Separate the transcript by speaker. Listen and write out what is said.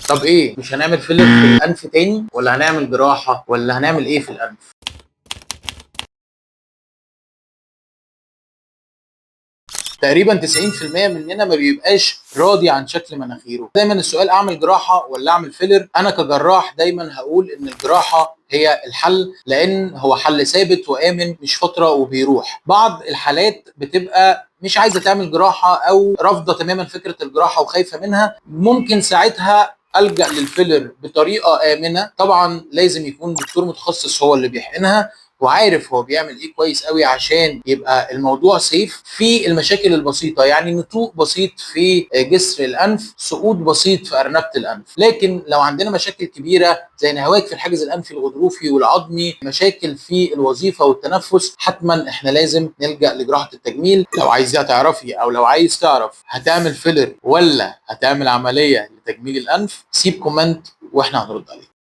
Speaker 1: طب ايه، مش هنعمل filler في الانف تاني، ولا هنعمل جراحه، ولا هنعمل ايه في الانف؟ تقريبا 90% مننا ما بيبقاش راضي عن شكل مناخيره. دايما السؤال اعمل جراحه ولا اعمل filler؟ انا كجراح دايما هقول ان الجراحة هي الحل، لان هو حل ثابت وامن، مش فترة وبيروح. بعض الحالات بتبقى مش عايزه تعمل جراحه او رافضه تماما فكرة الجراحة وخايفة منها، ممكن ساعتها الجا لل filler بطريقة امنه. طبعا لازم يكون دكتور متخصص هو اللي بيحقنها وعارف هو بيعمل ايه كويس قوي عشان يبقى الموضوع safe. في المشاكل البسيطة، يعني نتوء بسيط في جسر الانف، سقوط بسيط في ارنبه الانف. لكن لو عندنا مشاكل كبيرة زي نهواك في الحاجز الانفي الغضروفي والعظمي، مشاكل في الوظيفة والتنفس، حتما احنا لازم نلجا لجراحه التجميل. لو عايزه تعرفي او لو عايز تعرف هتعمل filler ولا هتعمل عملية لتجميل الانف، سيب comment واحنا هنرد عليك.